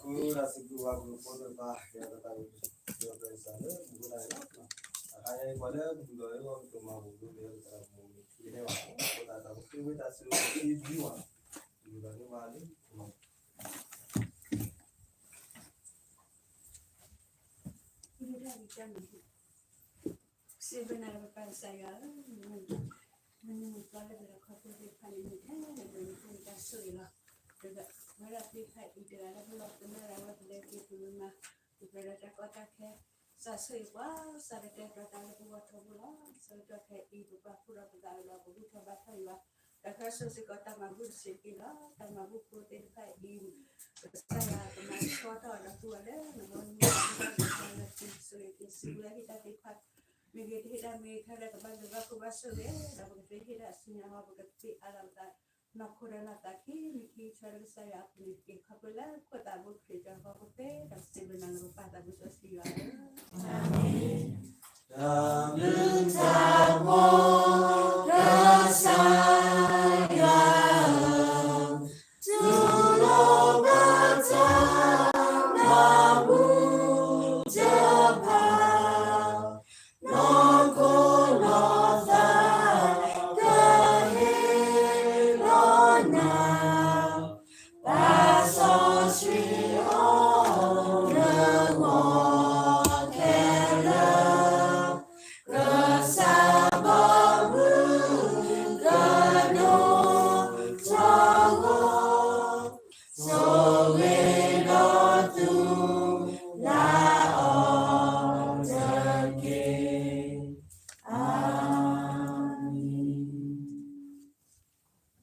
ဃုတၢ်စံးဘျုးဘၣ်ပှၤဖိသ့ၣ်တဖၣ် ယွၤကသးဝံၣ် ယွၤပၢၤစၢၤလၢမူခိၣ်တၢ်န့ၣ်လီၤ. အခါအံၤ ပှၤလၢပဒုးဒီးလၢပကမၤပူၤဒိၣ်ကဲပသရၣ်မုၣ်မ့ၢ်ထံန့ၣ်ဘၣ်, အဃိသတးဒီး ပဃ့ဝံသးစူၤ ပဃ့ဒ်ဝဲ ပဒုးဒီးန့ၢ်ဘၣ်လၢ စံးဘျုးနၤလၢပပၢ်ကစၢ်ယွၤဧၢ, မုၢ်နံၤမုၢ်သီလၢပလီၢ်ခီဖျိသ့ၣ်တဖၣ်န့ၣ် မ့ၢ်ထဲလဲၣ်ဒီးနဖိမုၣ်တၢ်ဆိၣ်ဂ့ၤလီၤ. ဒီးဝဲဒၣ်သ့ၣ်တဖၣ်အံၤတဂၤလၢပလီၢ်သနၢ်ဒၣ်ဝဲပလဲၤက့ၤပမၤ ပှဲၤဒီးတၢ်ကီတၢ်ခဲ, ကစၢ်ဆိၣ်ဂ့ၤပှၤ ကစၢ်ကတဲာ်ကတီၤတၢ်လၢပဂီၢ်ထီဘိလီၤ. ဆၢကတီၢ်ခဲအံၤ ပပာ်ဖှိၣ်ဒီးပသးဒီးပဘူၣ်ထီၣ်ဘါထီၣ်ယွၤ, ဒီးကဆိၣ်ဂ့ၤစ့ၢ်ကီးတၢ်မၤဘူၣ်တစဲးတက့ၢ်လီၤ. တၢ်မၤဘူၣ်ဖိသ့ၣ်တဖၣ်အံၤ ကစၢ်ယွၤကမၤဆီထီၣ်ဒီးသူအီၤလၢနဂီၢ်မုၢ်လီၤ. ကစၢ်ယွၤကဆိၣ်ဂ့ၤက့ၤစံးဘျုးဟ့ၣ်တၢ်သ့ၣ်တဖၣ် မ့ၢ်ဂ့ၤတဟ့ၣ်တၢ်မ့ၢ်ဂ့ၤခဲလၢာ် ကဘၣ်ဂ့ၤဘၣ်ခိၣ်ဘၣ်ဆိၣ်ဂ့ၤ, ဒီးပကသ့ဟ့ၣ်တၢ်အစုညါလီၤ. ပကသ့အါလီၤပသး နီၢ်ခိဒီးနီၢ်သးခံ မ့ၢ်ခံဆၢလၢကစၢ်ယွၤအပူၤန့ၣ်တက့ၢ်. ခီဖျိလၢခိၣ်သးဘိခရံာ်တၢ်ဃီပူၤသ့ ဒီးစံးဘျုးနၤလၢပပၢ်သးဘိစီဆှံယွၤဧၢ, အၤမ့ၣ်. တၢ်ဘျုးတၢ်ဖှိၣ် ကစၢ်ယွၤဧၢ, တူၢ်လိာ်ဘၣ်တၢ်မၤဘူၣ်တဖၣ်, နီၢ်ခိနီၢ်သးကဟ့ၣ်လီၤနၤ, ပၢ်စီဆှံအိၣ်လၢဂီၢ်ခဲလၢာ်, ကစၢ်ဘီမုၢ်ကဒိၣ်ထီၣ်ဂီၢ်, ဆိၣ်ဂ့ၤဒီးသူလၢအီၤတက့ၢ်. အၤမ့ၣ်. စံးဘျုးဘၣ်ပဖံဖု လၢပ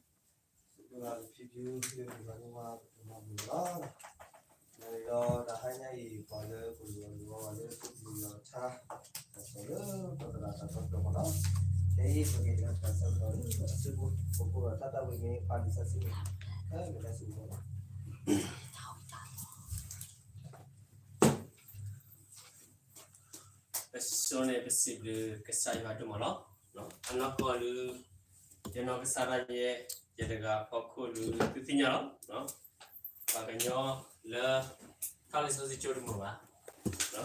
မၤန့ၢ်ဝဲပတၢ်မၤဘူၣ်လီၤ. န့ၣ်ဒီးတဟါညါအံၤ ပှၤလၢပလိၣ်အီၤလိၣ်အီၤလၢပကလူၤလီၤဆါ တၢ်ကစီၣ်လၢပသရၣ်တၢ်ကီတၢ်ခဲမ့ၢ်နီၤ, ခဲအံၤပကလဲၤတၢ်ဆၢကတီၢ်လၢအစုပူၤ ပကိးဒီးတၢ်သးဝံၣ်န့ၣ် ဖးလံာ်စီဆှံန့ၣ် ဖဲမ့ၢ်တၢ်စုပူၤလီၤ. ပစိန့ၣ် ပစံးဘျုးကစၢ်ယွၤဒိၣ်မးလီၤ. အနီၢ်ကီၢ်လၢ ယနီၢ်ကစၢ်ဒၣ်ယဲ ယတဂၤဖီခိၣ်လၢသုသ့ၣ်ညါလီၤ. ပှၤကညီလၢ ထါလံာ်စီဆှံကၠိတမုာ်ဘၣ်, ဒီးဝံၤ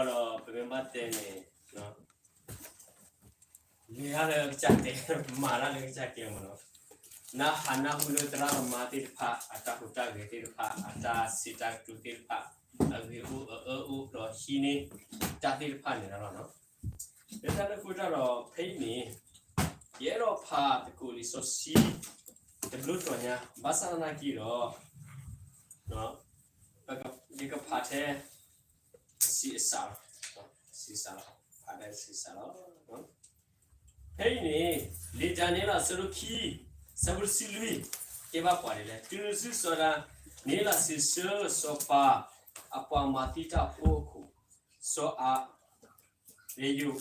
ဘျီဒီး ပမ့ၢ်ဘၣ်တဲန့ၣ် လဲၤတၢ်လၢကစၢ်တဲာ် မၤတၢ်လၢကစၢ်တဲာ်မ့ၢ်နီၤ, နၢ်ဟးနၢ်ဟူလၢသရၣ်သမါသ့ၣ်တဖၣ် အတၢ်ဟူးတၢ်ဂဲၤသ့ၣ်တဖၣ် အတၢ်စံးတၢ်ကတိၤသ့ၣ်တဖၣ် အဂ့ၢ်အိၣ်အအၢအိၣ်ဒီးဟံးန့ၢ်တၢ်သ့ၣ်တဖၣ်န့ၣ်လီၤ. လၢတၢ်န့ၣ်အဃိတၢ်ဒီး ဖဲအံၤန့ၣ် ယအဲၣ်ဒိးဖးသကိးလံာ်စီဆှံ တဘျုးတီၤညါ ဘၣ်ဆၣ်သနာ်က့ဒီး ယကဖးထဲ ဆံးအစးလီၤ, ဆံးအစးလီၤ, ဖးထဲဆံးအစးလီၤ. ဖဲအံၤန့ၣ် လံာ်ဒၤနံးယ့လး အဆၢဒိၣ်ခံ အဆၢဖိတဆံလွံၢ် တဲဘၣ်ပှၤဒ်လဲၣ်, တုၤနုၤစုစီၤဒၤနံးယ့လးစံးဆၢစီၤပၤ အပှၤမၤသံတၢ်ဖိအခိၣ်, စီၤအၤ ရ့ယိာ်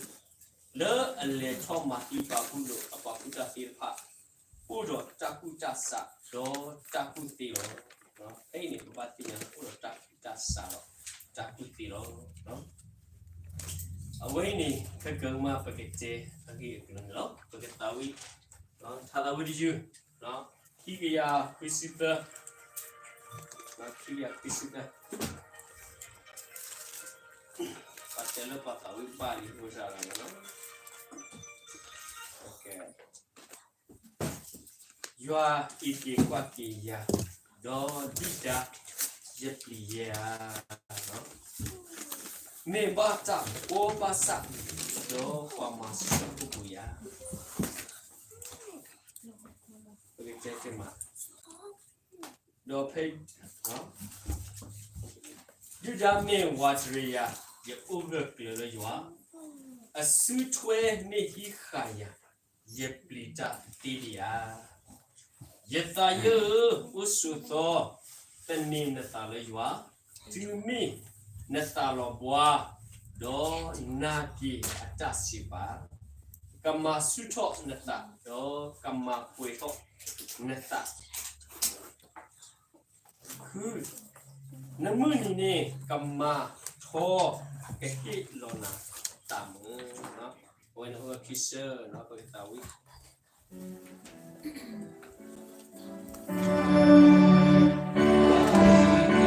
လၢအလဲၤထီၣ်မၤသံဘၤဘူလိၣ်အပှၤကူၣ်တၢ်သ့ၣ်တဖၣ် အိၣ်ဒီးတၢ်ကူၣ်တၢ်ဆးဒီးတၢ်ကူၣ်သ့လီၤ. ဖဲအံၤန့ၣ် ပဘၣ်သ့ၣ်ညါလၢအိၣ်ဒီးတၢ်ကူၣ်တၢ်ဆးဒီးတၢ်ကူၣ်သ့လီၤ. အဝဲအံၤန့ၣ် ခဲကနံၣ်အံၤမး ပကတဲအဂ့ၢ်အကျိၤန့ၣ်လီၤ. ပကသးဝံၣ် ထါသးဝံၣ်တယုၢ် ခံကယၤခွံဆံသၢ, ခံကယၤခွံဆံသၢ, ပှၤတဲလၢပှၤသးဝံၣ်ဘၣ်လံ အိၣ်စၢ်လီၤန့ၣ်လီၤ. ယွၤအံးက့ၤကွၢ်က့ၤယၤ, ဒီးဒုၣ်ဒါ ယပျံၤယဲဧါ, မ့ၢ်ဘၣ်တၢ်ဖှီဘၣ်ဆၣ်, ဒီးပှၤမၤစၢၤအိၣ်ဘှံးယၤ, ပကတဲတမး, ဒီးဖဲ ဒုၣ်ဒါမ့ၢ်ဝးတရံးယၤ, ယအိၣ်ဂၢၢ်ကျၢၤလၢယွၤ, အစုထွဲမ့ၢ်ဟံးဃာ်ယၤ, ယပျံၤတၢ်သ့ဒံးဧါ. ယသးယဲဧၢ, အိၣ်ဆိးသီသန့ၤနသးလၢယွၤ, တုၤမ့ၢ်နသးလီၤဘှါ, ဒီးနာ်က့ၤအတၢ်စံးပာ်, ကမၤဆူၣ်ထီၣ်နသး, ဒီးကမၤပှဲၤထီၣ်နသး ဃု, နမုၢ်နံၤန့ၣ် ကမၤထီ, ကဟ့ၣ်လီၤနၤတၢ်မုာ်. အဝဲန့ၣ်အိၣ်ခံဆၢ ပကသးဝံၣ်.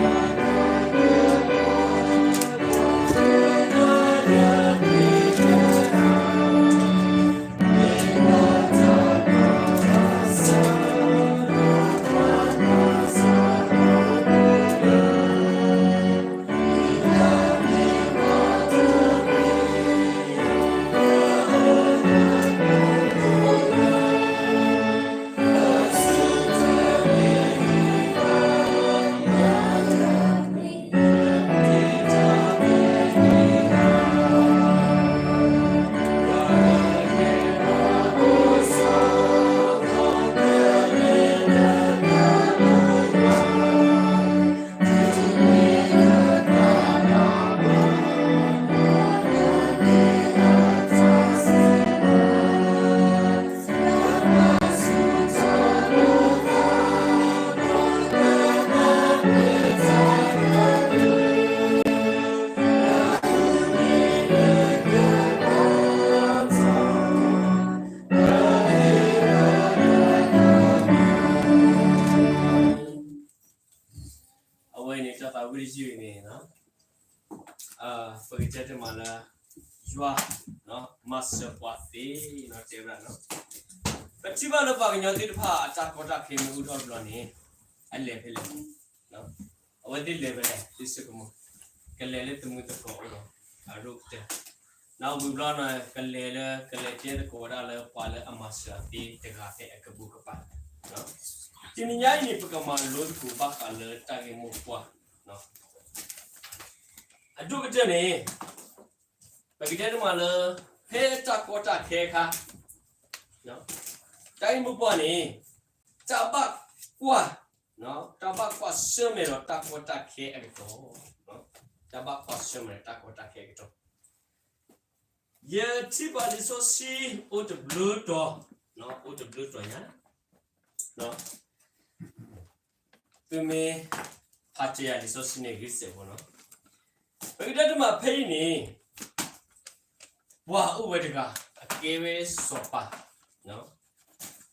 အဝဲန့ၣ် တၢ်သးဝံၣ်တယုၢ်အံၤန့ၣ် ပကတဲတမးလၢ ယွၤ မၤစၢၤပှၤသ့ တဲဝဲဒၣ်. ပထံၣ်ဘၣ်လၢပှၤကညီသ့ၣ်တဖၣ်အတၢ်ကီတၢ်ခဲမ့ၢ်အိၣ်ထီၣ်တဘျီန့ၣ် အလဲၤဖဲလဲၣ်, အဝဲသ့ၣ်လဲၤဖဲလဲၣ် သုဆိကမိၣ်, ကလဲၤလၢသမူသကိးအအိၣ်ဒီး အရူၣ်ကတၢၢ်, ဒီးဝံၤဘျီန့ၣ် ကလဲၤလၢ ကလဲၤတဲသကိးဝဲဒၣ်လၢပှၤလၢအမၤစၢၤအီၤသ့တဂၤဖဲအကပိာ်ကပၤ. တနံၤညါအံၤန့ၣ် ပကမၤလိသကိးဘၣ်ဃးလၢတၢ်ဂ့ၢ်မိၢ်ပှၢ် အဒိၣ်ကတၢၢ်န့ၣ် ပကတဲတမးလၢ ဖဲတၢ်ကီတၢ်ခဲအခါ တၢ်ဂ့ၢ်မိၢ်ပှၢ်န့ၣ် တၢ်ဘၣ်ကွၢ်, တၢ်ဘၣ်ကွၢ်ဆၢၣ်မဲာ်ဒီးတၢ်ကီတၢ်ခဲအကတီၢ်, တၢ်ဘၣ်ကွၢ်ဆၢၣ်မဲာ်ဒီးတၢ်ကီတၢ်ခဲအကတီၢ်. ယထံၣ်ဘၣ်လံာ်စီဆှံအိၣ်တဘျုးတီၤ, အိၣ်တဘျုးတီၤညါ, သုမ့ၢ်ဟးတဲယၤလံာ်စီဆှံန့ၣ်ဂ့ၤစဲးဖိနီၤ. ပကတဲတမးဖဲအံၤန့ၣ် ပှၤအိၣ်ဝဲတဂၤ အကဲဝဲစီၤပၤ,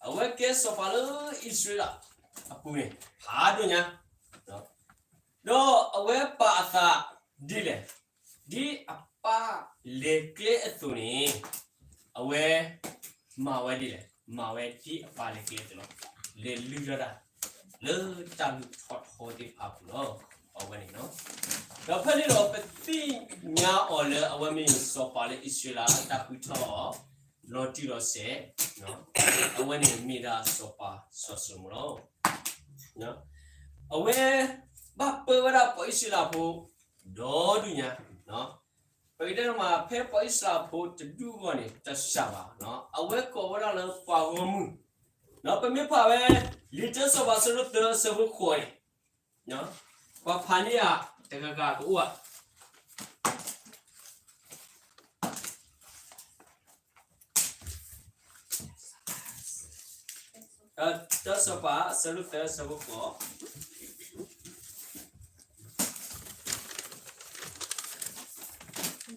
အဝဲကဲစီၤပၤလၢအံၣ်စရ့လးအပူၤန့ၣ် ဖးဒိၣ်ညါ, ဒီးအဝဲပာ်အသးဒ်လဲၣ်, ဒ်အပၢ်လဲၤကျဲအသိးန့ၣ် အဝဲမၤဝဲဒ်လဲၣ်, မၤဝဲဒ်အပၢ်လဲၤကျဲအသိးလီၤ. လဲၤလုၢ်ထီၣ်တၢ် လၢတၢ်လုၢ်ထီၣ်ထီသ့ၣ်တဖၣ်အပူၤလီၤ. အဝဲန့ၣ်, ဒီးဖဲန့ၣ်ဒီးပသ့ၣ်ညါအီၤလၢအဝဲမ့ၢ်စီၤပၤလၢအံၣ်စရ့လး တၢ်ဃုထၢအီၤ လီၤတံၢ်လီၤဆဲး, အဝဲန့ၣ်မ့ၢ်ဒၣ်စီၤပၤစီၤၡလိၤမိၣ်လီၤ. အဝဲဘၣ်ပၢဝဲဒၣ်ပှၤအံၣ်စရ့လးဖိ ဒီဒူၣ်ညါ, ပကတဲတမး ဖဲပှၤအံၣ်စရ့လးဖိတဒူၣ်အဂီၢ်န့ၣ် တစှၤဘၣ်, အဝဲကိးဝဲဒၣ်လၢပှၤဂီၢ်မုၢ်, ပမ့ၢ်ဖးဝဲ လံာ်တၢစီၤပၤအဆၢဒိၣ်သၢအဆၢဖိဃိးန့ၣ်, ပှၤဖးန့ၢ်ဧါ တဂၤဂၤကအိၣ်ဧါ. တၢစီၤပၤအဆၢဒိၣ်သၢအဆၢဖိဃိး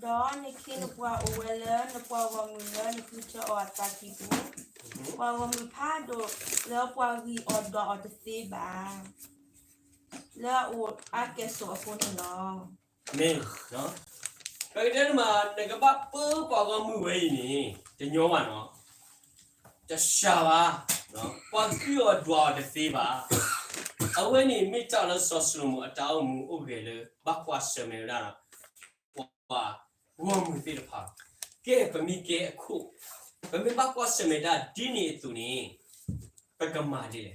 ဒီးနခ့နပှၤအိၣ်ဝဲလၢနပှၤဂီၢ်မုၢ်လၢနဃုထၢအီၤအသးကံၢ်ပူၤ, ပှၤဂီၢ်မုၢ်ဖးဒိၣ်လၢပှၤဂံၢ်အီၤဒွးအီၤတသ့ဘၣ်, လၢအအိၣ်အါကဲၣ်ဆိးအဃိန့ၣ်လီၤ. မ့ၢ်, ပကတဲတမး နကဘၣ်ပၢပှၤဂီၢ်မုၢ်ဝဲအံၤန့ၣ် တညီဘၣ်နီၤ, တစှၤဘၣ်, ပှၤဂံၢ်အီၤဒွးအီၤတသ့ဘၣ်. အဝဲန့ၣ်မ့ၢ်တၢ်လၢစီၤၡလိၤမိၣ်အတၢ်အိၣ်မူအိၣ်ဂဲၤလၢ ဘၣ်ကွၢ်ဆၢၣ်မဲာ်ဝဲဒၣ် ပှၤဂီၢ်မုၢ်သ့ၣ်တဖၣ်, ကဲပမ့ၢ်ကဲအခိၣ်, ပမ့ၢ်ဘၣ်ကွၢ်ဆၢၣ်မဲာ်တၢ်ဒ်န့ၣ်အသိးန့ၣ် ပကမၤဒ်လဲၣ်,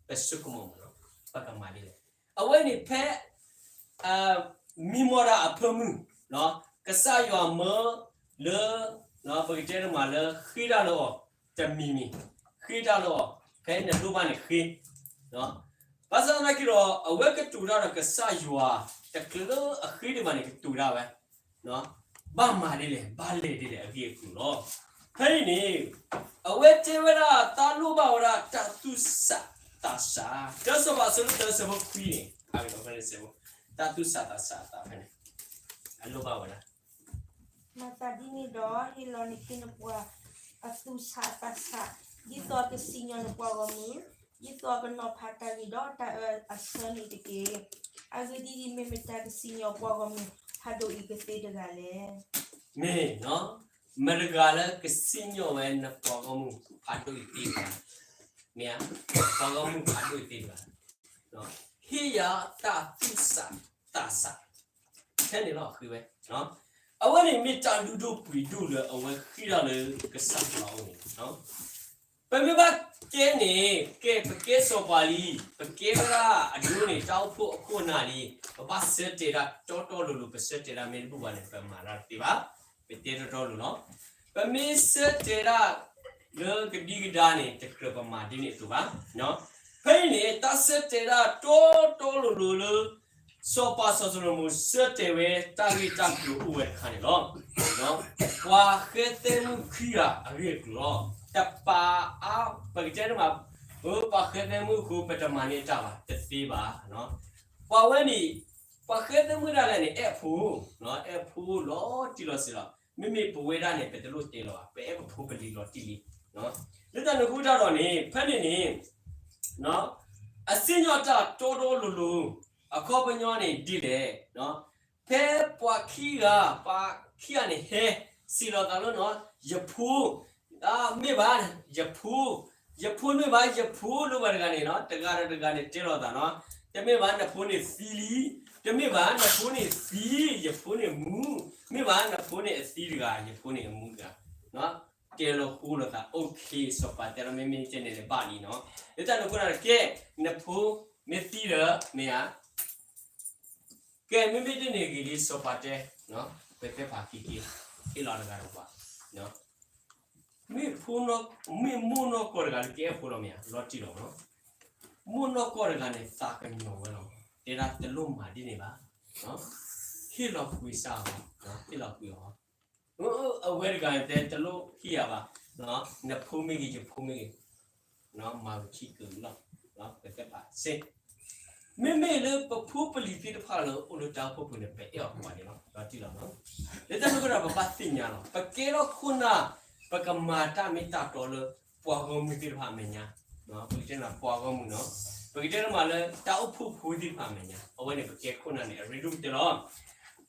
ပဆိကမိၣ်မးနီၤ, ပကမၤဒ်လဲၣ်. အဝဲန့ၣ်ဖဲ မံမီၢ်တၢ်အဖၢမုၢ်, ကစၢ်ယွၤမၢလၢ ပကတဲတမးလၢဃ့တၢ်လၢအီၤ တမံၤမံၤ, ဃ့တၢ်လၢအီၤ ဖဲနလိၣ်ဘၣ်န့ၣ်ဃ့, ဘၣ်ဆၣ်သနာ်က့ဒီး အဝဲကတိၤတၢ်ဒီးကစၢ်ယွၤ တချုးလၢအဃ့ဒံးဘၣ်န့ၣ် ကတိၤတၢ်ဝဲ ဘၣ်မၤဒ်လဲၣ် ဘၣ်လဲၤဒ်လဲၣ်အဂ့ၢ်အကျိၤလီၤ. ဖဲအံၤန့ၣ် အဝဲတဲဝဲဒၣ်တၢ်လိၣ်ဘၣ်ဝဲဒၣ်တၢ်သူၣ်ဆးသးဆး, တၢစီၤပၤအဆၢဒိၣ်သၢအဆၢဖိခွံန့ၣ်, တၢ်သူၣ်ဆးသးဆးအသးဖဲန့ၣ် အလိၣ်ဘၣ်ဝဲဒၣ် မၤသးဒ်န့ၣ်ဒီး ဟ့ၣ်လီၤနခ့နပှၤအသူၣ်ဆးအသးဆး, ဒ်သိးကစံၣ်ညီၣ်နပှၤဂီၢ်မုၢ်, ဒ်သိးကနီၤဖးတၢ်ဂ့ၤဒီးတၢ်အၢအဆၢန့ၣ်တက့ၢ်. အဂ့ၢ်ဒ်အံၤ, မ့ၢ်မတၤကစံၣ်ညီၣ်ပှၤဂီၢ်မုၢ်ဖးဒိၣ်အံၤကသ့တဂၤလဲၣ်. မ့ၢ်, မတၤတဂၤလၢကစံၣ်ညီၣ်ဝဲနပှၤဂီၢ်မုၢ်ဖးဒိၣ်အံၤသ့တဂၤ, မ့ၢ်ဧါ, ပှၤဂီၢ်မုၢ်ဖးဒိၣ်အံၤသ့တဂၤ ဟ့ၣ်ယၤတၢ်သူၣ်ဆးသးဆး, ဖဲန့ၣ်လီၤဃ့ဝဲ, အဝဲန့ၣ်မ့ၢ်တၢ်လုၢ်ဒိၣ်ပှ့ၤဒိၣ်လၢအဝဲဃ့တၢ်လၢကစၢ်ယွၤအအိၣ်န့ၣ်, ပမ့ၢ်ဘၣ်ကဲန့ၣ် ကဲပကဲစီၤပၤလံ, ပကဲဝဲဒၣ်အဒိန့ၣ် တၢ်အိၣ်ဖှိၣ်အခိၣ်အနၢ်လံ, ပဘၣ်ဆၢတဲာ်ဒၣ်တီတီလိၤလိၤ, ပဆၢတဲာ်ဒၣ်မ့ၢ်တဘူၣ်ဘၣ်န့ၣ် ပမၤတၢ်တသ့ဘၣ်, ပတဲတီတီလိၤလိၤလီၤ. ပမ့ၢ်ဆၢတဲာ်ဒၣ်လၢကဒံကဒါန့ၣ် တကြၢးပမၤဒ်န့ၣ်အသိးဘၣ်. ဖဲအံၤန့ၣ် တၢ်ဆၢတဲာ်ဒၣ်တီတီလိၤလိၤလၢ စီၤပၤစီၤၡလိၤမိၣ်ဆၢတဲာ်ဝဲတၢ်ဂ့ၢ်တၢ်ကျိၤအိၣ်ဝဲတခါန့ၣ်လီၤ. ပှၤဃဲသဲမုၣ်ခံဂၤအဂ့ၢ်အကျိၤလီၤ. တပာ်အါ, ပကတဲတမး, ပှၤဃဲသဲမုၣ်အဃိ ပတမၤန့ၢ်တၢ်ဘၣ်, တသ့ဘၣ်. ပှၤဝဲန့ၣ်, ပှၤဃဲသဲမုၣ်ဒၣ်လဲာ်န့ၣ် အဲၣ်ဖိ, အဲၣ်ဖိလီၤတံၢ်လီၤဆဲးလီၤ. မ့မ့ၢ်ပဝဲဒၣ်န့ၣ် ပတလိၣ်တဲလီၤဘၣ်, ပအဲၣ်ပဖိပလံၤလီၤတံၢ်လံ. လၢတၢ်န့ၣ်အဃိတၢ်ဒီးန့ၣ် ဖဲန့ၣ်န့ၣ် အစံၣ်ညီၣ်တၢ်တီတီလိၤလိၤ အခီပညီန့ၣ်ဒ်လဲၣ်, ဖဲပှၤခံဂၤ, ပှၤခံဂၤန့ၣ်ဟဲစံးလီၤသးလၢ ယဖိ, မ့ၢ်ဘၣ်, ယဖိ, ယဖိမ့ၢ်ဘၣ်, ယဖိလၢပှၤတဂၤန့ၣ်, တဂၤဒီးတဂၤန့ၣ်တဲလီၤသးနီၤ, တမ့ၢ်ဘၣ်နဖိန့ၣ်သံလံ, တမ့ၢ်ဘၣ်နဖိန့ၣ်သံ, ယဖိန့ၣ်မူ, မ့ၢ်ဘၣ်နဖိန့ၣ်အသံတဂၤ, ယဖိန့ၣ်အမူတဂၤ, တဲလီၤဃိလိာ်သး, အိၣ်ခ့, စီၤပၤတဲလီၤ မ့မ့ၢ်ကဲန့ၣ်န့ၣ်ဘၣ်လံနီၤ, လၢတၢ်န့ၣ်အဃိဒီး ကဲ, နဖိမ့ၢ်သံဒီး မ့ၢ်ဧါ ကဲ, မ့မ့ၢ်ဒ်န့ၣ်ဂ့ၤလံ စီၤပၤတဲ, ပသဲဖးက့ၤက့ၤ, ဟ့ၣ်လီၤတဂၤဒီးပှၤ, မ့ၢ်ဖိ, မ့ၢ်မိၢ်နီၢ်ကီၢ်တဂၤလၢကအဲၣ်ဖိလီၤမ့ၢ်ဧါ, လီၤတံၢ်လီၤမ့ၢ်နီၤ, မိၢ်နီၢ်ကီၢ်တဂၤန့ၣ် သးကညီၤဝဲလီၤ, တဲဒၣ်တလိၣ်မၤဒ်န့ၣ်ဘၣ်, ဟ့ၣ်လီၤကွံာ်စၢ်အီၤ, ဟ့ၣ်လီၤကွံာ်အီၤ, အဝဲတဂၤန့ၣ်တဲတလိၣ်ဟ့ၣ်ယၤဘၣ်, နဖိမ့ၢ်ဂ့ၤ ယဖိမ့ၢ်ဂ့ၤ, မၤပခံကလီၢ်, ပသဲဖးစ့ မ့မ့ၢ်လၢပဖိပလံၤသ့ၣ်တဖၣ်လၢအိၣ်လၢတၢ်အိၣ်ဖှိၣ်ပူၤန့ၣ် ပအဲၣ်အီၤပှၤန့ၣ်လီၤ, လီၤတံၢ်လီၤမ့ၢ်နီၤ, လၢတၢ်န့ၣ်အဃိဒီးပဘၣ်သ့ၣ်ညါလီၤ, ပကဲထီၣ်ခိၣ်နၢ်, ပကမၤတၢ်မ့ၢ်တၢ်တီလၢပှၤဂီၢ်မုၢ်သ့ၣ်တဖၣ်အမဲာ်ညါ, ပကတဲန့ၣ်ပှၤဂီၢ်မုၢ်နီၤ, ပကတဲန့ၣ်မးလၢတၢ်အိၣ်ဖှိၣ်ဖိသ့ၣ်တဖၣ်အမဲာ်ညါ, အဝဲန့ၣ်ပကဲခိၣ်နၢ်န့ၣ် အရ့ဒိၣ်ကတၢၢ်လီၤ,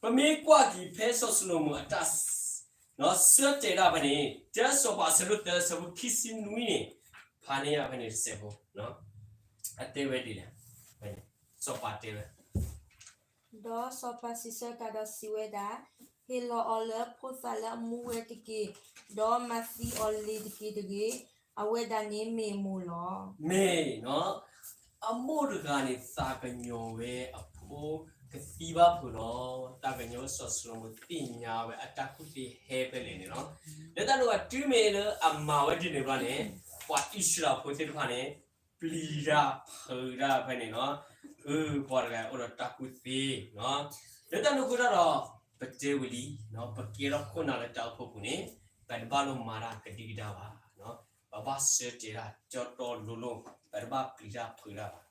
ပမ့ၢ်ကွၢ်က့ၤဖဲစီၤၡလိၤမိၣ်အတၢ် ဆၢတဲာ်ဒၣ်ဖဲန့ၣ် တၢစီၤပၤအဆၢဒိၣ်သၢ အဆၢဖိခံဆံနွံန့ၣ်, ဖးန့ၢ်ယၤဖဲန့ၣ်တစဲးဖိ, အတဲဝဲဒ်လဲၣ်, စီၤပၤတဲဝဲ, ဒီးစီၤပၤစံးဆၢတၢ်ဒီးစံးဝဲဒၣ်, ဟ့ၣ်လီၤအီၤလၢဖိသၣ်လၢအမူဝဲတက့ၢ်, ဒီးမၤသံအီၤလ့ၤတက့ၢ်တဂ့ၤ, အဝဲဒၣ်န့ၣ်မ့ၢ်အမိၢ်လီၤ. မ့ၢ်, အမိၢ်တဂၤန့ၣ် သးကညီၤဝဲအဖိကသံဘၣ်ဖုးလီၤ. တၢ်ကညီၤစီၤၡလိၤမိၣ်သ့ၣ်ညါဝဲအတၢ်ကူၣ်သ့ဟဲဖဲလဲၣ်န့ၣ်လီၤ. လၢတၢ်န့ၣ်အဃိ တုၤမ့ၢ်လၢအမၤဝဲဒ်န့ၣ်ဘျီန့ၣ်, ပှၤအံၣ်စရ့လးဖိသ့ၣ်တဖၣ်န့ၣ် ပျံၤတၢ်ဖုးတၢ်ဖဲန့ၣ်လီၤ. ပှၤတဂၤအိၣ်ဒီးတၢ်ကူၣ်သ့, လၢတၢ်န့ၣ်အဃိဒီး ပတဲဝံၤလံ, ပကဲထီၣ်ခိၣ်နၢ်လၢတၢ်အိၣ်ဖှိၣ်ပူၤန့ၣ်, ပတဘၣ်လိၣ်မၤတၢ်ကဒံကဒါဘၣ်. ပဘၣ်ဆၢတဲာ်တၢ်ကၠီတီလိၤလိၤ, ပတဘၣ်ပျံၤတၢ်ဖုးတၢ်ဘၣ်.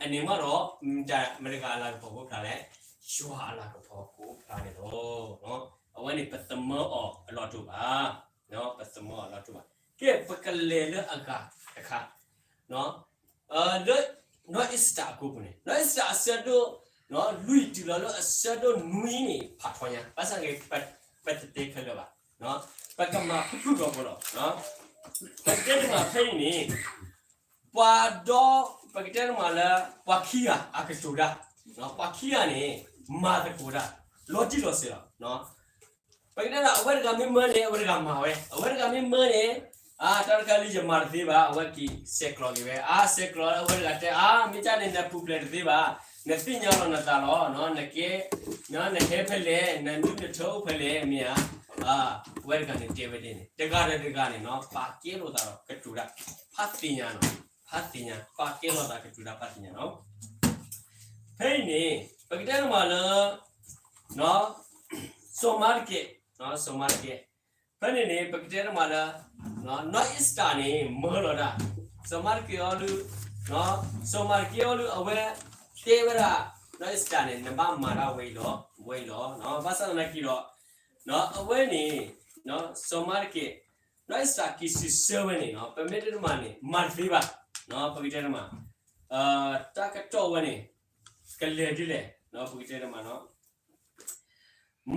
အန့ၣ်မးဒီး မတၤမတၤတဂၤအလၤကပီၤကအိၣ်ဖျါလဲၣ်, ယွၤအလၤကပီၤကအိၣ်ဖျါန့ၣ်လီၤ. အဝဲန့ၣ်ပသမၢအီၤအလီၢ်တအိၣ်ဘၣ်, ပသမၢအီၤအလီၢ်တအိၣ်ဘၣ်. ကဲ ပကလဲၤလၢအဂၤတခါ, လၢ နီၢ်အ့ၤစတၢ်အကိပူၤန့ၣ်, နီၢ်အ့ၤစတၢ်အဆၢဒိၣ် လွံၢ်တုၤလီၤလၢအဆၢဒိၣ်နွံန့ၣ် ဖးထီညါ, ဘၣ်ဆၣ်ဂ့ၤ ပတတဲခဲလၢာ်ဘၣ်, ပကမၤဖုၣ်ဖုၣ်ကိာ်ဖိလီၤ. ပကတဲတမးဖဲအံၤန့ၣ်, ပှၤဒီ ပကတဲတမးလၢ ပှၤခံဂၤအကတိၤတၢ်, ပှၤခံဂၤန့ၣ် မၤသကိးတၢ် လီၤတံၢ်လီၤဆဲးလီၤ. ပကတဲဒၣ် အဝဲတဂၤမ့ၢ်မၢန့ၣ် အဝဲတဂၤမၤဝဲ, အဝဲတဂၤမ့ၢ်မၢန့ၣ်, အါ တၢ်တခါလၢယမၤတသ့ဘၣ်, အဝဲက့ၤဆဲးကျိးက့ၤဝဲ, အါ ဆဲးကျိးလၢအဝဲတဂၤတဲ အါ မ့ၢ်တၢ်န့ၣ် နပူၤဖျဲးတသ့ဘၣ်, နသ့ၣ်ညါလီၤနသးလီၤ, နကဲ, နဟဲဖဲလဲၣ်, နဒူၣ်နထၢအိၣ်ဖဲလဲၣ်, မ့ၢ်ဧါ. အဝဲတဂၤန့ၣ်တဲဝဲဒ်န့ၣ်, တဂၤဒီးတဂၤန့ၣ် ပာ်ကဲလိာ်သးဒီးကတိၤတၢ် ဖးသ့ၣ်ညါနီၤ, ဖးသ့ၣ်ညါ, ပာ်ကဲလိာ်သးကတိၤတၢ်ဖးသ့ၣ်ညါနီၤ. ဖဲအံၤန့ၣ် ပကတဲတမးလၢ စီၤမၤရကဲ, စီၤမၤရကဲ, ဖဲန့ၣ်န့ၣ် ပကတဲတမးလၢ နီၢ်အ့ၤစတၢ်န့ၣ် မၢလီၤတၢ်, စီၤမၤရကဲအီၤလၢ, စီၤမၤရကဲအီၤလၢအဝဲတဲဝဲဒၣ် နီၢ်အ့ၤစတၢ်န့ၣ် နဘၣ်မၤတၢ်ဝဲအံၤလီၤ, ဝဲအံၤလီၤ. ဘၣ်ဆၣ်သနာ်က့ဒီး အဝဲန့ၣ် စီၤမၤရကဲ, နီၢ်အ့ၤစတၢ်က့ၤစံးဆၢဝဲန့ၣ် ပမ့ၢ်တဲတမးန့ၣ် မၤတသ့ဘၣ်, ပကတဲတမး တၢ်ကတီၢ်ဝဲန့ၣ် ကလဲၤဒ်လဲၣ်, ပကတဲတမး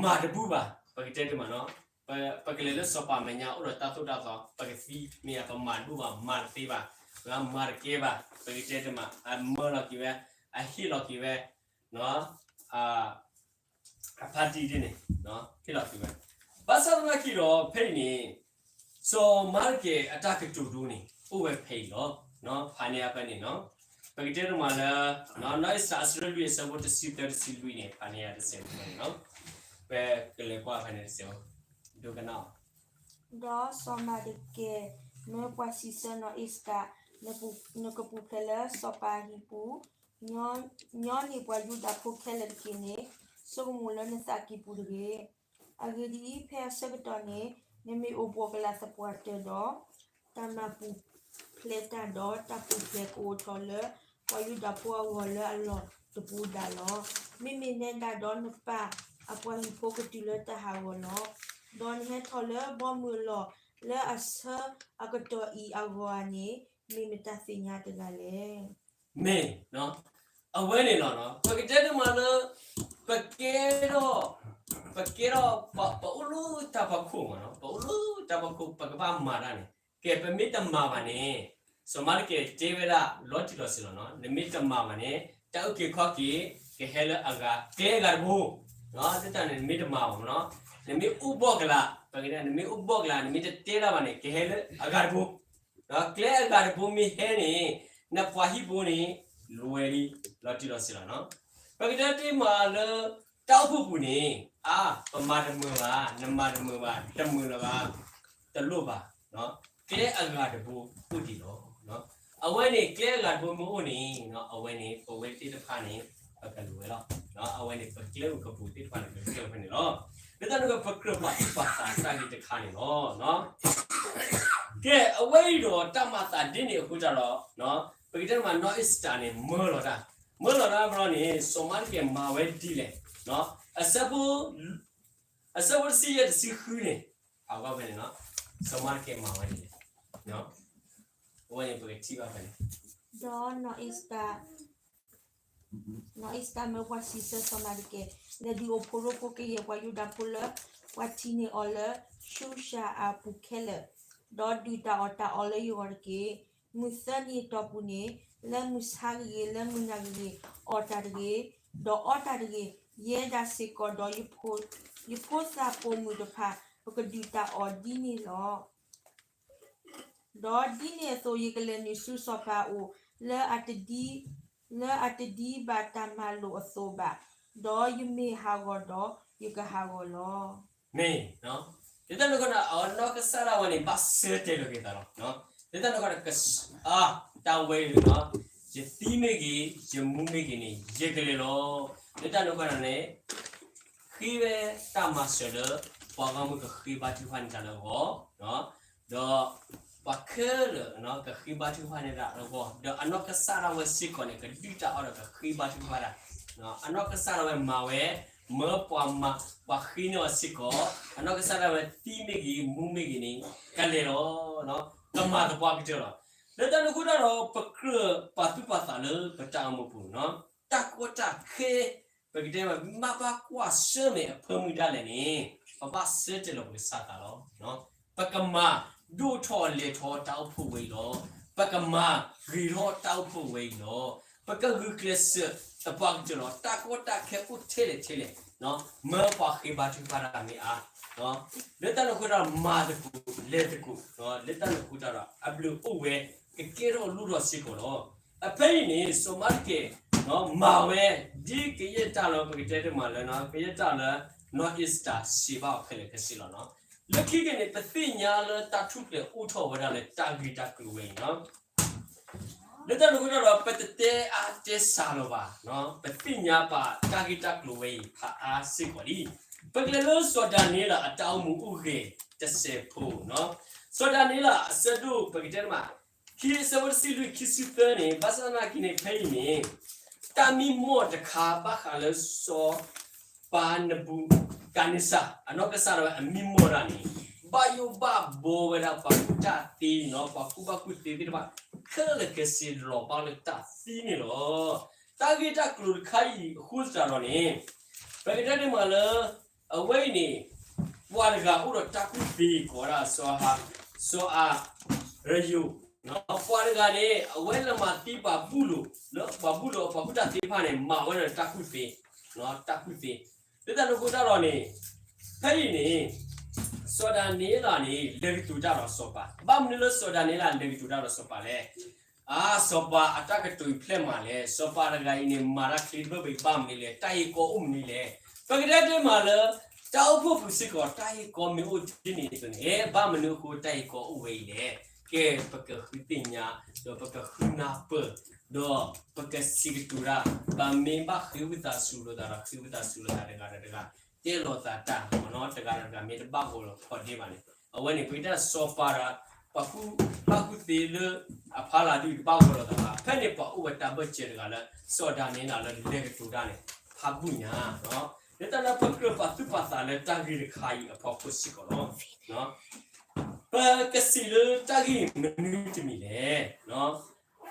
မၤတဘူၣ်ဘၣ်, ပကတဲတမး, ပကလဲၤလၢစီၤပၤမဲာ်ညါအိၣ်ဒီးတၢ်သိၣ်တၢ်သီ, ပကသံမ့ၢ်ဧါ, ပမၤတဘူၣ်ဘၣ်, မၤတသ့ဘၣ်, ပမၤတကဲဘၣ်, ပကတဲတမး, အမၢလီၤက့ၤဝဲ, အဟ့ၣ်လီၤက့ၤဝဲ, အဖါတံၢ်ဒ်န့ၣ် ဟ့ၣ်လီၤက့ၤဝဲ. ဘၣ်ဆၣ်သနာ်က့ဒီး ဖဲအံၤန့ၣ် စီၤမၤရကဲအတၢ်ကတိၤဒိန့ၣ် အိၣ်ဝဲဖဲအံၤလီၤ. ဖးန့ၢ်ယၤဖဲန့ၣ်, ပကတဲတမးလၢ နီၢ်အ့ၤစတၢ်အဆၢလွံၢ်အဆၢဖိတဆံသၢတဆံလွံၢ်န့ၣ် ဖးန့ၢ်ယၤတစဲးဖဲန့ၣ်, ပကလဲၤကွၢ်ဖဲန့ၣ်တစဲးဖိ, ဒိကနၣ်အီၤ. ဒီးစီၤမၤရကဲမၢပှၤစံးဆၢနီၢ်အ့ၤစတၢ်, နကပူၤဖျဲးလၢစီၤပၤအဟံၣ်ပူၤ, ညီန့ၢ်ပှၤယူဒၤဖိခဲလၢာ်တက့ၢ်န့ၣ်, ဆိကမိၣ်လၢနသးကံၢ်ပူၤတဂ့ၤ. အဂ့ၢ်ဒ်အံၤ, ဖဲအဆၢကတီၢ်န့ၣ် နမ့ၢ်အိၣ်ဘှီၣ်ကလာ်သပှၢ်တၢၢ်ဒီး တၢ်မၤပူၤဖျဲးတၢ်ဒီး တၢ်ပူၤဖျဲးကအိၣ်ထီၣ်လၢ ပှၤယူဒၤဖိအဂီၢ်လၢအလီၢ်တပူၤဒၣ်လီၤ. မ့မ့ၢ်နဲဒၣ်ဒီး နပာ်အပှၤဟံၣ်ဖိကတုၤလၢတၢ်ဟးဂီၤလီၤ. ဒီးနဟဲထီၣ်လၢဘီမုၢ်အလီၢ်လၢအဆၢအကတီၢ်အံၤအဂီၢ်ဧါန့ၣ် မ့ၢ်မတၤသ့ၣ်ညါတဂၤလဲၣ်. မ့ၢ် အဝဲန့ၣ်လီၤ. ပကတဲတမးလၢ ပကဲထီၣ်, ပကဲထီၣ်, ပအိၣ်လၢတၢ်ဖီခိၣ်မး, ပအိၣ်လၢတၢ်ဖီခိၣ် ပကဘၣ်မၤတၢ်န့ၣ်, ကဲ ပမ့ၢ်တမၤဘၣ်န့ၣ်, စီၤမၤတကဲတဲဝဲဒၣ်လီၤတံၢ်လီၤဆဲးလီၤ, နမ့ၢ်တမၤဘၣ်န့ၣ် တၢ်အုၣ်က့ၤခီၣ်က့ၤ ကဟဲလၢအဂၤ, ကျဲအဂၤတဘိ, ဒ်န့ၣ် နမ့ၢ်တမၤဘၣ်မး, နမ့ၢ်အိၣ်ဘီၣ်ကလာ်, ပကတဲ နမ့ၢ်အိၣ်ဘီၣ်ကလာ် နမ့ၢ်တတဲတၢ်ဘၣ်န့ၣ် ကဟဲလၢအဂၤတဘိ, ဒီးကျဲအဂၤတဘိမ့ၢ်ဟဲန့ၣ် နပှၤဟံၣ်ဖိန့ၣ် လွဲၤလံလီၤတံၢ်လီၤဆဲးလီၤ. ပကတဲတမးလၢ တၢ်အိၣ်ဖှိၣ်ပူၤန့ၣ်, အါ, ပမၤတမုာ်ဘၣ်, နမၤတမုာ်ဘၣ်, တမုာ်လၢၤဘၣ်, တလိၣ်ဘၣ်, ကျဲအဂၤတဘိအိၣ်ဒံးလီၤ. အဝဲန့ၣ် ကျဲအဂၤတဘိမ့ၢ်အိၣ်န့ၣ်, အဝဲန့ၣ် ပဝဲသ့ၣ်တဖၣ်န့ၣ် ပကလိၣ်ဝဲလီၤ. အဝဲန့ၣ် ပကျဲအိၣ်ကပူၤသ့ၣ်တဖၣ်န့ၣ် ပကလိၣ်ဖဲန့ၣ်လီၤ. လၢတၢ်န့ၣ်အဃိ ပကြၢးပာ်သူၣ်ပာ်သးတၢ်ဂ့ၢ်တခါန့ၣ်လီၤ. ကဲ အဝဲအံၤဒီးတၢ်မၤသးဒ်န့ၣ်အဃိတၢ်ဒီး, ပကတဲမး နီၢ်အ့ၤစတၢ်န့ၣ် မၢလီၤတၢ်, မၢလီၤတၢ်ဘျီန့ၣ် စီၤမၤတကဲမၤဝဲဒ်လဲၣ်, အဆၢဖိ, အဆၢဖိတဆံယဲၢ် တဆံဃုန့ၣ်, အဝဲဖဲန့ၣ်, စီၤမၤတကဲမၤဝဲဒ်လဲၣ်, အဝဲန့ၣ် ပကထံၣ်ဘၣ်ဖဲန့ၣ်, ဒီး နီၢ်အ့ၤစတၢ်မၢပှၤစံးဆၢစီၤမၤတကဲ, လဲၤဒုးအိၣ်ဖှိၣ်ရိဖှိၣ်ကယဲၢ်ပှၤယူဒၤဖိလၢ ပှၤထံၣ်န့ၢ်အီၤလၢ �ၡူၡၣ်အပူၤခဲလၢာ်, ဒီးဒုးတၢ်အီၣ်တၢ်အီလၢယဂီၢ်တက့ၢ်. မုၢ်သၢနံၤအတီၢ်ပူၤန့ၣ်, လၢမုၢ်ဆါဂ့ၤဂ့ၤ, လၢမုၢ်နၤဂ့ၤဂ့ၤ, အီၣ်တၢ်တဂ့ၤ, ဒီးအီတၢ်တဂ့ၤ, ယဲဒၣ်စ့ၢ်ကီးဒီး ယဖိသၣ်ပိာ်မုၣ်တဖၣ် ပကဒုးတၢ်အီၣ်ဒ်န့ၣ်လီၤ. ဒီးဒ်န့ၣ်အသိး ယကလဲၤနုာ်ဆူစီၤပၤအအိၣ် လၢအတဒ်, လၢအတဒ်ဘၣ်တၢ်မၤလိာ်အသိးဘၣ်, ဒီးယမ့ၢ်ဟးဂီၤဒီး ယကဟးဂီၤလီၤ. မ့ၢ်, လၢတၢ်န့ၣ်အဃိဒီး အနီၢ်ကစၢ်ဒၣ်ဝဲန့ၣ် ဘၣ်ဆၢတဲာ်လီၤက့ၤသးလီၤ. လၢတၢ်န့ၣ်အဃိဒီး ကစၢ်, တၢ်ဝဲအံၤ, ယသံမ့ၢ်ဂ့ၤ, ယမူမ့ၢ်ဂ့ၤန့ၣ် ယကလဲၤလီၤ. လၢတၢ်န့ၣ်အဃိဒီးန့ၣ် ဃ့ဝဲတၢ်မၤစၢၤလၢ ပှၤဂီၢ်မုၢ်ကဃ့ဘါထုကဖၣ်န့ၢ်တၢ်လၢအဂီၢ်, ဒီး ပှၤခဲလၢာ် ကဃ့ဘါထုကဖၣ်န့ၢ်တၢ်လၢအဂီၢ်, ဒီးအနီၢ်ကစၢ်ဒၣ်ဝဲစ့ၢ်ကီးန့ၣ် ကဒုးတၢ်အီၣ်ဒီးကဃ့ဘါထုကဖၣ်တၢ်, အနီၢ်ကစၢ်ဒၣ်ဝဲမၤဝဲ, မၢပှၤမၤ, ပှၤဃ့န့ၢ်အီၤစ့ၢ်ကီး, အနီၢ်ကစၢ်ဒၣ်ဝဲသံမ့ၢ်ဂ့ၤ, မူမ့ၢ်ဂ့ၤန့ၣ် ကလဲၤလီၤ, ကမၤသပှၢ်ကတၢၢ်လီၤ. လၢတၢ်န့ၣ်အဃိတၢ်ဒီး ပကြၢးပာ်သူၣ်ပာ်သးလၢပတၢ်အိၣ်မူပူၤ, တၢ်ကီတၢ်ခဲ, ပကတဲမး မ့ၢ်ဘၣ်ကွၢ်ဆၢၣ်မဲာ်အဖၢမုၢ်ဒၣ်လဲာ်န့ၣ်, ပဘၣ်ဆၢတဲာ်လီၤပကစၢ်သးလီၤ. ပကမၤဒိၣ်ထီၣ်လဲၢ်ထီၣ်တၢ်အိၣ်ဖှိၣ်ဝဲအံၤလီၤ. ပကမၤဂ့ၤထီၣ်တၢ်အိၣ်ဖှိၣ်ဝဲအံၤလီၤ. ပကဂုာ်ကျဲးစၢးသပှၢ်ကတၢၢ်လီၤ. တၢ်ကီတၢ်ခဲအိၣ်ထဲလဲၣ်ထဲလဲၣ်, မၢပှၤဃ့ဘါထုကဖၣ်တၢ်မ့ၢ်အါ လၢတၢ်န့ၣ်အဃိတၢ်ဒီး မၤသကိးလဲၤသကိး, လၢတၢ်န့ၣ်အဃိတၢ်ဒီး အဘျုးအိၣ်ဝဲ ကကဲထီၣ်လိၣ်ထီၣ်စ့ၢ်ကီးလီၤ. အဖဲအံၤန့ၣ် စီၤမၤတကဲ မၤဝဲ ဒ်ကယဲၢ်တၢ်လၢပကတဲတမးလၢ ကယဲၢ်တၢ်လၢ နီၢ်အ့ၤစတၢ်စံးဘၣ်အီၤခဲလၢာ်ခဲဆ့လီၤ. လၢခံက့ၤန့ၣ် ပသ့ၣ်ညါလၢတၢ်ထူၣ်ဖျဲးအိၣ်ထီၣ်ဝဲဒၣ်လၢတၢ်ဂ့ၢ်တၢ်ကျိၤဝဲအံၤလီၤ. လၢတၢ်န့ၣ်အဃိတၢ်ဒီး ပတတဲအါတဲစှၤလီၤဘၣ်, ပသ့ၣ်ညါဘၣ်တၢ်ဂ့ၢ်တၢ်ကျိၤဝဲအံၤဖးအါစ့ၢ်ကီးလံ. ပကလဲၤလၢစီၤဒၤနံးယ့လးအတၢ်အိၣ်မူအိၣ်ဂဲၤတစဲးဖိ, စီၤဒၤနံးယ့လးအဆၢဒိၣ် ပကတဲတမး ခံ အဆၢဖိတဆံလွံၢ် ခံဆံသၢန့ၣ် ဘၣ်ဆၣ်သနာ်က့န့ၣ် ဖဲအံၤန့ၣ် တၢ်မံမီၢ်တခါဘၣ်ဃးလၢစီၤ ပၤနဘူၤခၣ်နံစၢ် အနီၢ်ကစၢ်ဒၣ်ဝဲအမံမီၢ်တၢ်န့ၣ် ဘၣ်ယိၣ်ဘၣ်ဘီဝဲဒၣ်ပှၤကူၣ်တၢ်သ့, ပှၤကူၣ်ဘၣ်ကူၣ်သ့သ့ၣ်တဖၣ် ခဲလၢာ်ခဲဆ့လီၤဘၣ်လၢတၢ်သံန့ၣ်လီၤ. တၢ်ဂ့ၢ်တၢ်ကျိၤတခါအံၤအဃိသတးဒီးန့ၣ် ပကတဲန့ၣ်မးလၢ အဝဲအံၤန့ၣ် ပှၤတဂၤအိၣ်ဒီးတၢ်ကူၣ်သ့ကိးဝဲဒၣ် စီၤအၤရယိၤ, ပှၤတဂၤန့ၣ် အဝဲလဲၤမၤသံပှၤဘူလိၣ် လၢပှၤဘူလိၣ်အပှၤကူၣ်တၢ်သ့တဖၣ်န့ၣ် မၤဝဲဒီးတၢ်ကူၣ်သ့, တၢ်ကူၣ်သ့. လၢတၢ်န့ၣ်အဃိတၢ်ဒီးန့ၣ် ဖဲအံၤန့ၣ် စီၤဒၤနံးယ့လးန့ၣ် လဲၤကတိၤတၢ်ဒီးစီၤပၤ, ဘၣ်မနုၤလၢစီၤဒၤနံးယ့လးလဲၤကတိၤတၢ်ဒီးစီၤပၤလဲၣ်. အါ စီၤပၤအတၢ်ကတိၤအံၤဖျဲၣ်မးလဲၣ်, စီၤပၤတဂၤအံၤန့ၣ် မၤတၢ်ချ့တဘၢဘၣ်အံၤဘၣ်မနုၤလဲၣ်, တၢ်ဂ့ၢ်ကီအိၣ်မနုၤလဲၣ်. ပကတဲတ့ၢ်မးလၢ တၢ်အိၣ်ဖှိၣ်ပူၤစ့ၢ်ကီး တၢ်ဂ့ၢ်ကီမ့ၢ်အိၣ်ဒ်န့ၣ်အသိးန့ၣ် ဘၣ်မနုၤအဃိတၢ်ဂ့ၢ်ကီအိၣ်ဝဲအံၤလဲၣ်. ကဲ ပကဃုသ့ၣ်ညါ ဒီးပကဃုနၢ်ပၢၢ် ဒီးပကစံးကတိၤတၢ်, ပမ့ၢ်ဘၣ်ဃ့ဝံသးစူၤလိာ်သးဒီး ဃ့ဝံသးစူၤလိာ်သးတဂၤဒီးတဂၤ, တဲလိာ်သးတၢ် တဂၤဒီးတဂၤမ့ၢ်တဘၣ်ဂီၤလီၤဖီဒ့ဘၣ်န့ၣ် အဝဲန့ၣ် ပကတဲစီၤပၤဒီး ပှၤကူၣ်ဘၣ်ကူၣ်သ့လၢအဖီလာ်ဒုးတဘၣ်ဂီၤလီၤသးဘၣ်. ဖဲန့ၣ်ပှၤအိၣ်ဝဲတၢ်ဘၢၣ်စၢၤတဂၤလၢ စီၤဒၤနံးယ့လးလၢလဲၤကတိၤတၢ်န့ၣ် ဖးဘူၣ်ညါ လၢတၢ်န့ၣ်ပကြၢးပာ်သူၣ်ပာ်သးလၢတၢ်ဂ့ၢ်တခါအံၤအဖီခိၣ်စ့ၢ်ကီးလီၤ. ပကစံးလၢတၢ်ဂ့ၢ်မနုၤတမံၤလဲၣ်.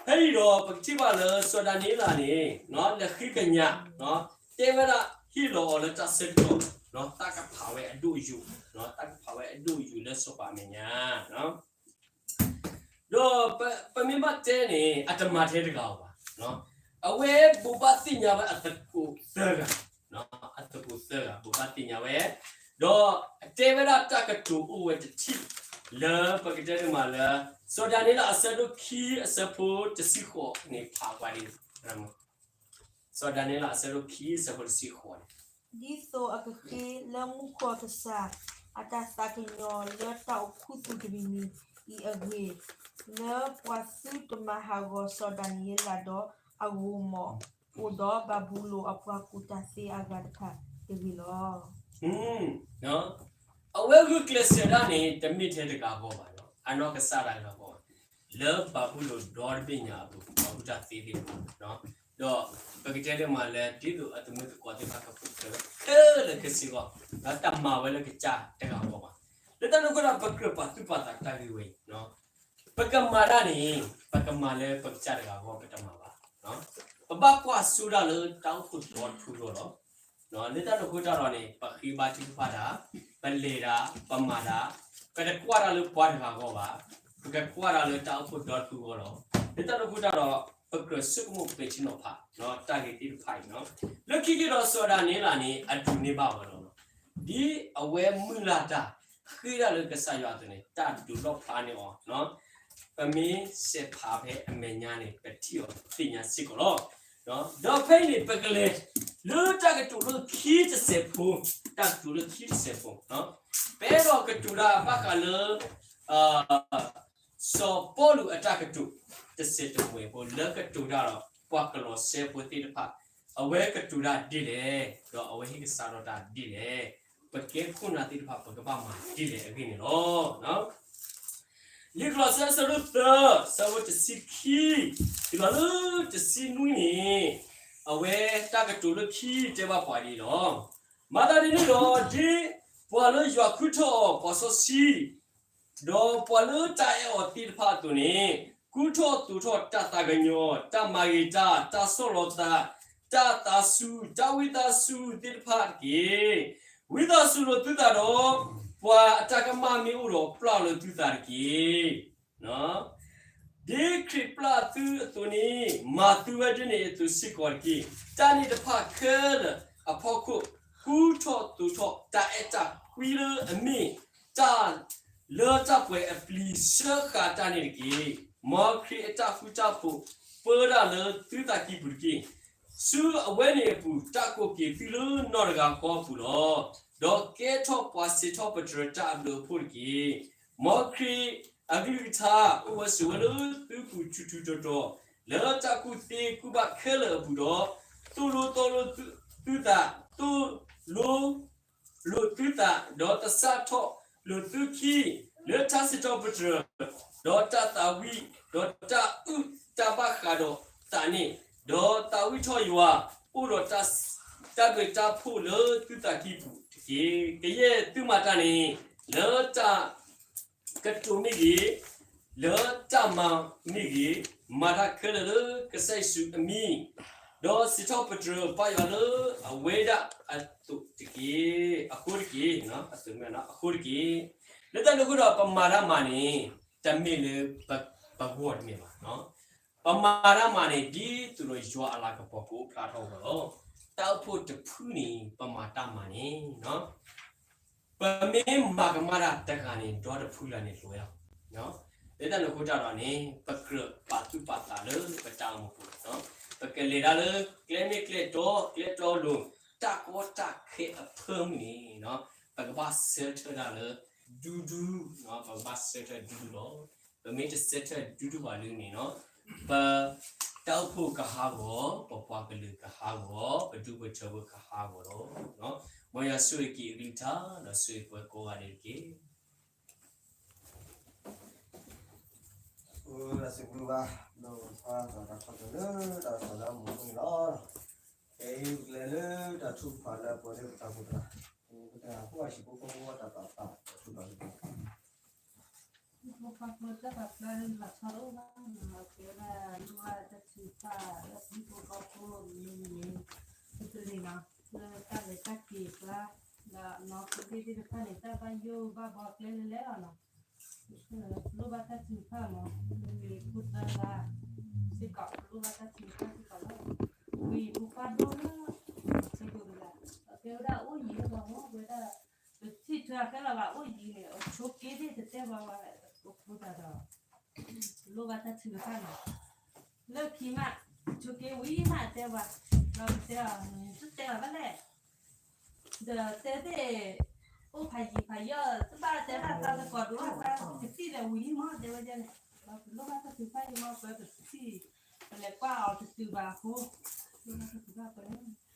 ဖဲအံၤဒီးပကထံၣ်ဘၣ်လၢစီၤဒၤနံးယ့လးန့ၣ် လဲၤဃ့ကညး တဲဝဲဒၣ်ဟ့ၣ်လီၤအီၤလၢတၢ်ဆၢကတီၢ် တၢ်ကဖးဝဲအဒိၣ်အယိာ် တၢ်ကဖးဝဲအဒိၣ်အယိာ်လၢစီၤပၤအမဲာ်ညါ ဒီးပမ့ၢ်ဘၣ်တဲန့ၣ် အတမၤထဲတဂၤဧိၤဘၣ်. အဝဲဘိးဘၣ်သ့ၣ်ညါဝဲအသကိးသၢဂၤ, အသကိးသၢဂၤ ဘိးဘၣ်သ့ၣ်ညါဝဲ, ဒီးအတဲဝဲဒၣ်တၢ်ကတိၤအိၣ်ဝဲတထံၣ် လၢပကတဲတမးလၢ စီၤဒၤနံးယ့လးအဆၢဒိၣ်ခံ အဆၢဖိတဆံဃိးန့ၣ် ဖးကွၢ်ဒ် စီၤဒၤနံးယ့လးအဆၢဒိၣ်ခံ အဆၢဖိတဆံဃိးန့ၣ် ဒ်သိးအကဃ့လၢမူခိၣ်အကစၢ်အတၢ်သးကညီၤလၢတၢ်အိၣ်ခူသူၣ်တမံၤမံၤအံၤအဂ့ၢ်, လၢပှၤသုတမၤဟးဂီၤစီၤဒၤနံးယ့လးဒီးအဂိာ်မီၢ် အိၣ်ဒီးဘၤဘူလိၣ်အပှၤကူၣ်တၢ်သ့အဂၤတဖၣ်တဂ့ၤလီၤ. အဝဲဂုာ်ကျဲးစၢးဒၣ်န့ၣ် တမ့ၢ်ထဲတဂၤဂီၢ်ဘၣ်, အနီၢ်ကစၢ်ဒၣ်တဂၤဂီၢ်ဘၣ်, လၢဘၤဘူလိၣ်ဒီတဘ့ၣ်ညါအပူၤ ပှၤကူၣ်တၢ်သ့သ့ၣ်တဖၣ်, ဒီးပကတဲတမးလၢ ဒ်သိးအသမုၢ်သကိးသ့ၣ်တဖၣ်ကပူၤဖျဲးခဲလၢာ်ခဲဆ့အဂီၢ်, ဒီးတၢ်မၤဝဲလၢကစၢ်တဂၤဂီၢ်ဘၣ်. လၢတၢ်န့ၣ်အဃိဒီး ပကြၢးပာ်သူၣ်ပာ်သးတၢ်ဂ့ၢ်ဝဲအံၤ ပကမၤတၢ်န့ၣ် ပကမၤလၢပကစၢ်တဂၤဂီၢ် ပတမၤဘၣ်. ပဘၣ်ကွၢ်စိဒၣ်လၢတၢ်အိၣ်ဖှိၣ်ဒီတဖုအဂီၢ်လီၤ. လၢတၢ်န့ၣ်အဃိတၢ်ဒီးန့ၣ် ပဃ့ဘါထုကဖၣ်တၢ်, ပလဲၤတၢ်, ပမၤတၢ်, ပတကွၢ်တၢ်လၢပှၤတဂၤဂီၢ်ဘၣ်, ပကကွၢ်တၢ်လၢတၢ်အိၣ်ဖှိၣ်ဒီတဖုအဂီၢ်လီၤ. လၢတၢ်န့ၣ်အဃိတၢ်ဒီး ပကြၢးဆိကမိၣ်ပဲာ်ထံနီၤဖး တၢ်ဂ့ၢ်သ့ၣ်တဖၣ်အံၤ, လၢခံက့ၤဒီးစီၤဒၤနံးယ့လးန့ၣ် အဒိးန့ၢ်ဘၣ်ဝဲလီၤ. ဒ်အဝဲမုၢ်လၢ်တၢ် ဃ့တၢ်လၢကစၢ်ယွၤအသိးန့ၣ် တၢ်ဒိးလီၣ်ဖျါန့ၢ်အီၤ, ပမ့ၢ်စဲးဖးဖဲအမဲာ်ညါန့ၣ် ပထံၣ်အီၤသ့ၣ်ညါစ့ၢ်ကီးလီၤ. ဒီးဖဲအံၤန့ၣ် ပကလဲၤ လၢတၢ်ကတိၤလၢခံတစဲးဖိ, တၢ်ကတိၤလၢခံတစဲးဖိ, ပအဲၣ်ဒိးကတိၤတၢ်ဘၣ်ဃးလၢ စီၤပီလူးအတၢ်ကတိၤတစဲးတမှဲၤဖိ လၢကတိၤတၢ်ဒီး ပှၤကလီးစဲဖိသ့ၣ်တဖၣ်, အဝဲကတိၤတၢ်ဒ်လဲၣ်, ဒီးအဝဲဟ့ၣ်ကစးထီၣ်တၢ်ဒ်လဲၣ်, ပကဲခိၣ်နၢ်သ့ၣ်တဖၣ် ပကဘၣ်မၤဒ်လဲၣ်အဂ့ၢ်န့ၣ်လီၤ. လံာ်ကလီးစဲအဆၢဒိၣ်သၢ အဆၢဖိတဆံခံ တုၤလီၤလၢတဆံနွံန့ၣ်, အဝဲတၢ်ကတိၤလၢခံတဲဘၣ်ပှၤဒ်အံၤလီၤ. မၤသးဒ်န့ၣ်ဒီး ဒ်ပှၤလၢယွၤဃုထၢအီၤပှၤစီဆှံ ဒီးပှၤလၢတၢ်အဲၣ်အီၤသ့ၣ်တဖၣ်အသိးန့ၣ်, ကူထီၣ်သိးထီၣ်တၢ်သးကညီၤ, တၢ်မၤဂ့ၤတၢ်, တၢ်ဆီၣ်လီၤသး, တၢ်သးစူၤ, တၢ်ဝံသးစူၤသ့ၣ်တဖၣ်တက့ၢ်. ဝံသးစူၤလိာ်သုသးဒီး, ပှၤအတၢ်ကမၣ်မ့ၢ်အိၣ်ဒီးပျၢ်လိာ်သုသးတက့ၢ်. ဒ်ခရံာ်ပျၢ်သုအသိးန့ၣ်, မၤသုဝဲဒ်န့ၣ်အသိးစ့ၢ်ကီးတက့ၢ်. တၢ်န့ၣ်တဖၣ်ခဲလၢာ်အဖီခိၣ်, ကူထီၣ်သိးထီၣ်တၢ်အဲၣ်တၢ်ကွံလၢအမ့ၢ်တၢ်လၢတၢ်ပှဲၤအပျံၤ စၢဃာ်တၢ်န့ၣ်တက့ၢ်. မ်ခရံာ်အတၢ်ဃူတၢ်ဖိးပၢတၢ်လၢသုသးကံၢ်ပူၤတက့ၢ်. ဆူအဝဲန့ၣ်အပူၤ တၢ်ကိးက့ၤသုလၢနီၢ်တဂၤဃီအပူၤလီၤ. ဒီးကဲထီၣ်ပှၤစံးထီၣ်ပတြၢၤတၢ်အဘျုးအဖှိၣ်တက့ၢ်. မ်ခရံာ်အကလုၢ်ကထါအိၣ်ဝဲဆိးဝဲလၢသုပူၤထူထူတီၤတီၤ, လၢတၢ်ကူၣ်သ့ကူၣ်ဘၣ်ခဲလၢာ်အပူၤဒီး, သိၣ်လိသီလိသုသး, သိၣ်လိလိာ်သုသး, ဒီးသဆၣ်ထီၣ်လိာ်သုခံ, လၢတၢ်စံးထီၣ်ပတြၢၤ, ဒီးတၢ်သးဝံၣ်, ဒီးတၢ်အုၣ်တၢ်ဘၣ်ဃးဒီးသးန့ၣ်, ဒီးသးဝံၣ်ထီၣ်ယွၤ, အိၣ်ဒီးတၢ်ဘျုးတၢ်ဖှိၣ်လၢသုသးကံၢ်ပူၤတက့ၢ်. ကယဲၢ်သုမၤတၢ်န့ၣ်, လၢတၢ် ကတိၤမ့ၢ်ဂ့ၤ, လၢတၢ်မၤမ့ၢ်ဂ့ၤ, မၤတၢ်ခဲလၢာ်လၢကစၢ်ယ့ၣ်ၡူးအမံၤ, ဒီးစံးထီၣ်ပတြၢၤဘၣ်ယွၤလၢအဝဲဒၣ်အသိးတက့ၢ်. အဃိတက့ၢ်, အဃိတက့ၢ်. လၢတၢ်န့ၣ်အဃိဒီး ပမၤတၢ်မၤန့ၣ် တမ့ၢ်လၢပဂီၢ်တမ့ၢ်ဘၣ်. ပမၤတၢ်မၤန့ၣ် ဒ်သိးဒီးယွၤအလၤကပီၤကအိၣ်ဖျါထီၣ်ဝဲလီၤ. တၢ်အိၣ်ဖှိၣ်တဖုန့ၣ် ပမၤတၢ်မၤန့ၣ် ပမ့ၢ်မၤကမၣ်တၢ်တဂၤန့ၣ် ဒီတဖုလၢာ်န့ၣ်လိၤဝဲလီၤ. လၢတၢ်န့ၣ်အဃိတၢ်ဒီးန့ၣ် ပကြၢးပာ်သူၣ်ပာ်သးလၢပတၢ်အိၣ်မူပူၤလီၤ. ပကလဲၤတၢ်လၢကျဲမ့ၢ်ကျဲတီ ကျဲတီလိၤ တၢ်ကီတၢ်ခဲအဖၢမုၢ်န့ၣ် ပကဘၣ်ဆၢထၢၣ်တၢ်လၢ ဒူဒူ, ပကဘၣ်ဆၢထၢၣ်ဒူဒူလီၤ. ပမ့ၢ်တဆၢထၢၣ်ဒူဒူဘၣ်လၢန့ၣ် ပတၢ်အိၣ်ဖှိၣ်ကဟးဂီၤ, ပပှၤကလုာ်ကဟးဂီၤ, ပဒူပထၢဖိကဟးဂီၤလီၤ. မ်ယွၤဆိၣ်ဂ့ၤက့ၤအကလုၢ်ကထါ ဒီးဆိၣ်ဂ့ၤပှၤကိးဂၤဒဲးတက့ၢ်. အိၣ်လၢစံးဘျုးဘၣ် ဒီးပှၤသးတၢ်ထီၣ်ကၢၤလၢတၢ်သးလၢအမူခိၣ်န့ၣ်လီၤ. ကဲအံၤပကလဲၤလၢတၢ်ထုကဖၣ်လၢပှဲၤလၢပတၢ်အိၣ်ဖှိၣ်တဂၤ, ပတၢ်အိၣ်ဖှိၣ်အဟံၣ်ဖိဃီဖိတၢ်သးသးတၢ်ထုကဖၣ်လၢ မိၢ်ပၢ်ဖိတၢ်ပာ်ဖျါလၢလီၤဆီတအိၣ်ဘၣ်နီၤ, ကဲဝဲဒၣ်လိၣ်ဘၣ်တၢ်ထုကဖၣ်လၢဟံၣ်ဖိဃီဖိမ့ၢ်ဂ့ၤ, ကတၢၢ်န့ၣ်နီၤ, လၢတၢ်လဲၤတၢ်က့ၤအကျါ, ဒီးနီၢ်ဖိသ့ၣ်တဖၣ်န့ၣ် တၢ်ဘၣ်ယိၣ်ဘၣ်ဘီကျဲလၢလဲၣ်လီၤနီၤ, ပလိၣ်ဘၣ်တၢ်ထုကဖၣ်မး, မ့ၢ်ဂ့ၤဖိသၢဂၤစ့ၢ်ကီး ပလိၣ်ဘၣ်တၢ်ထုကဖၣ်စ့ၢ်ကီးလီၤ, ဝံၤဖိခွါဒိၣ်လၢ ဆၢကိးတဂၤ, အကဲဝဲဒၣ်အိၣ်ယံၤလၢပှၤမ့ၢ်ဝဲဒၣ် ပထံၣ်ထွဲအခဲလၢာ်ဘၣ်အိၣ်ယံၤန့ၣ် အဆိးက့သ့ၣ်တတဲဘၣ်ဝဲ, အဃိသတးဒီး လိၣ်ဘၣ်တၢ်ထုကဖၣ်နီၤ, လၢခံမး ဆိးက့ဝံၤမးတဲဘၣ်, ဒီးပတဲအီၤ တတဲဘၣ်ဘၣ်လဲၣ်, ဒီးတဲသ့ၣ် အိၣ်ဖးယံၤဖးယီၢ် တဘၣ်တဲဘၣ်သးသကိးဒိၣ်ဘၣ်သး ကသံၣ်ဒီးဝံၤမး တဲဝဲဒ်န့ၣ်, ဒီးပလိၣ်ဘၣ်တၢ်ထုကဖၣ်အံၤမး ပကသံၣ် ပလဲၤကွၢ်အီၤတတုၤဘၣ်အဃိ, လိၣ်ဘၣ်တၢ်ထုကဖၣ်ပှဲၤ